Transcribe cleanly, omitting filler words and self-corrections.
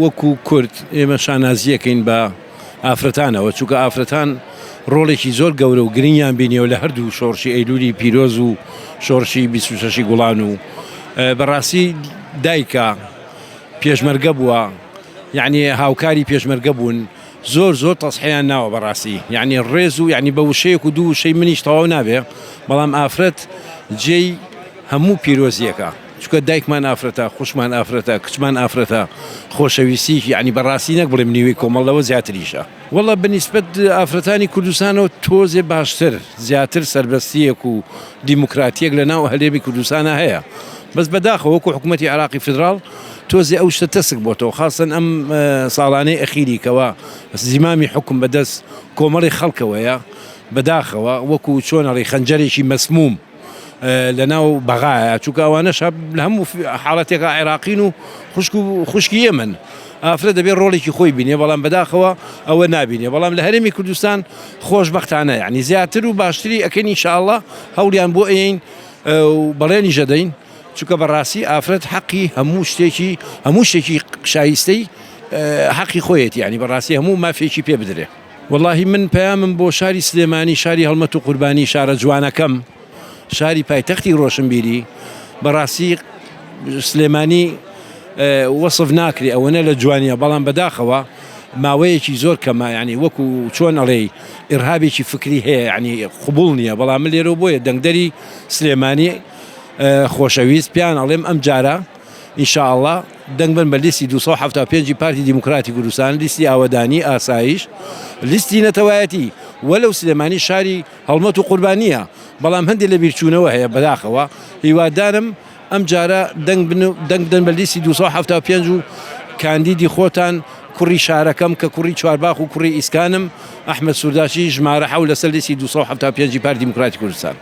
وەکو کورد ئێمە شانازیەکەین بە ئافرەتانەوە، چونکە ئافرەتان ڕۆڵێکی زۆر گەورە و گرنگیان بینیەوە لە هەردوو شۆڕشی ئەیلولی پیرۆز و شۆڕشی 26 گوڵان و بەڕاستی دایکە پێشمەرگە بووە یعنی هاوکاری پێشمەرگە بوون زۆر زۆر تەسحیان ناوە بەڕاستی یعنی ڕێز و یعنی بە وشەیەک و دوو وشەی منیش تەواو نابێ بەڵام ئافرەت جێی هەموو پیرۆزیەکە چونکە دایکمان ئافرەتە، خوشکمان ئافرەتە، کچمان ئافرەتە، خۆشەویستییەکی یەعنی بەڕاستی نەک بڵێم نیوەی کۆمەڵ لەوە زیاتریشە. وەڵا بە نیسبەت ئافرەتانی کوردستانەوە تۆزێ باشتر، زیاتر سەربەستییەک و دیموکراتییەک لە ناو هەرێمی کوردستانا هەیە. بەس بەداخەوە وەکوو حکوومەتی عێراقی فیدراڵ تۆزێ ئەو شتە تەسک بۆتەوە خاسەن ئەم ساڵانەی ئەخیری کەوا زیمامی حوکم بە دەست کۆمەڵی خەڵکەوەیە بەداخەوە وەکوو چۆن ئەڵێی خەنجەرێکی مەسمووم لەناو بەغایە چونکە ئەوانەش لە هەموو حاڵەتێکا عێراقین و خوشک و خوشکی ئێمەن ئافرەت دەبێت ڕۆڵێکی خۆی بینێ بەڵام بەداخەوە ئەوە نابینێ بەڵام لە هەرێمی کوردستان خۆشببختانە ینی زیاتر و باشتری ئەکەین ئینشاءاللە هەوڵیان بۆ ئەین و بەڵێنیش دەدەین چونکە بەڕاستی ئافرەت حەقی هەموو شتێکی هەموو شتێکی شایستەی حەقی خۆیەتی ینی بەڕاستی هەموو مافێکی پێ بدرێ. وەڵاهی من پەیامم بۆ شاری سلێمانی شاری هەڵمەت و قوربانی شارە جوانەکەم شاری پایتەختی ڕۆشنبیری بەڕاستی سلێمانی وەسف ناکرێ ئەوەنە لە جوانیە بەڵام بەداخەوە ماوەیەکی زۆر کەمە ینی وەکو چۆن ئەڵێی ئرهابێکی فکری هەیە ینی قوبول نییە بەڵام من لێرە بۆیە دەنگدەری سلێمانی خۆشەویست پیان ئەڵێم ئەم جارە ان شاء اللە دەنگ بەن بە لیستی 275 ی پارتی دیموکراتی کوردستان، لیستی ئاوەدانی، ئاسایش، لیستی نەتەوایەتی، وەلەو سلێمانی شاری هەڵمەت و قوربانییە، بەڵام هەندێ لەبیرچوونەوە هەیە بەداخەوە، هیوادارم ئەمجارە دەنگ دەنگ بدەن بە لیستی 275 و کاندیدی خۆتان کوڕی شارەکەم کە کوڕی چوارباخ و کوڕی ئیسکانم ئەحمەد سورداشی ژمارە حەو لەسەر لیستی 275 ی پارتی دیموکراتی کوردستان.